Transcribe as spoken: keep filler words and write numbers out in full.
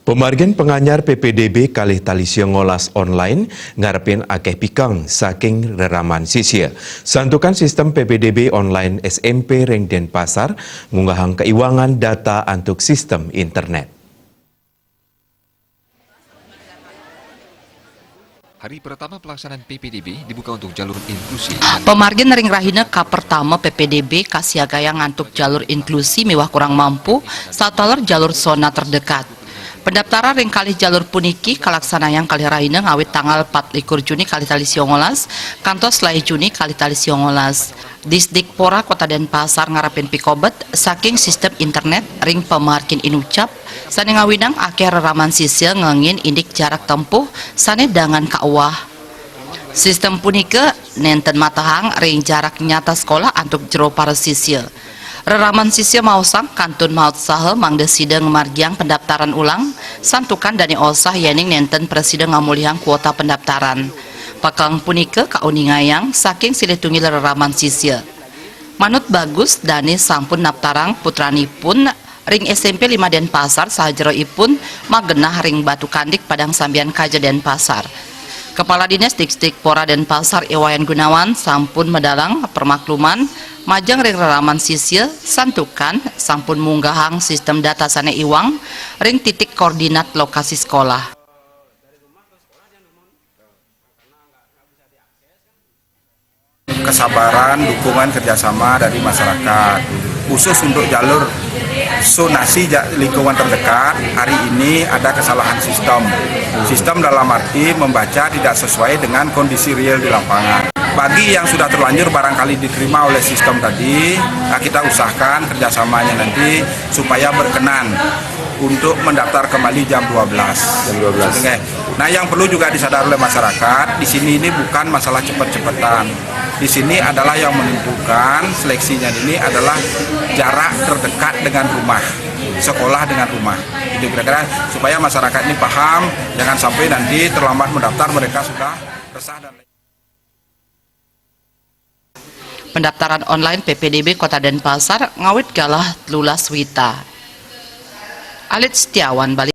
Pamargin panganyar P P D B kalih tali sia ngolas online ngarepin akeh pikeng saking reraman sisia. Santukan sistem P P D B online S M P ring Denpasar ngunggahang kaiwangan data antuk sistem internet. Hari pertama pelaksanaan P P D B dibuka untuk jalur inklusi. Pamargin ring rahina kapertama P P D B kasiagayang antuk jalur inklusi miwah kurang mampu, sataler jalur zona terdekat. Pendaftaran ring kalih jalur puniki kalaksanayang kalih rahina ngawit tanggal pat likur Juni kalih tali sia ngolas kantos selaih Juni kalih tali sia ngolas. Disdikpora Kota Denpasar ngarepin pikobet saking sistem internet ring pamargin inucap sane ngawinang akeh reraman sisia ngengin indik jarak tempuh sane dangan kauwah. Sistem punika nenten matehang ring jarak nyata sekolah antuk jero para sisia. Reraman sisia maosang kantun mautsaha mangda sida ngamargiang pendaftaran ulang, santukan dane osah yening nenten prasida ngamolihang kuota pendaftaran. Pakeng punika kauningayang saking silih tunggil reraman sisia. Manut Bagus, dane sampun naptarang putranipun ring S M P lima Denpasar saha jeroipun magenah ring Batu Kandik Padang Sambian Kaja Denpasar. Kepala Dinas Disdikpora Denpasar I Wayan Gunawan sampun medalang permakluman majeng ring reraman sisia santukan sampun munggahang sistem data sane iwang ring titik koordinat lokasi sekolah. Kesabaran, dukungan kerjasama dari masyarakat, khusus untuk jalur zonasi ja- lingkungan terdekat. Hari ini ada kesalahan sistem. Sistem dalam arti membaca tidak sesuai dengan kondisi real di lapangan. Bagi yang sudah terlanjur barangkali diterima oleh sistem tadi, nah, kita usahakan kerjasamanya nanti supaya berkenan untuk mendaftar kembali jam dua belas. Jam dua belas. Oke. Nah, yang perlu juga disadar oleh masyarakat, di sini ini bukan masalah cepat-cepatan. Di sini adalah yang menentukan seleksinya ini adalah jarak terdekat dengan rumah, sekolah dengan rumah. Itu kira-kira supaya masyarakat ini paham, jangan sampai nanti terlambat mendaftar mereka sudah resah dan Pendaftaran online P P D B Kota Denpasar ngawit galah telulas wita. Alit Setiawan, Bali.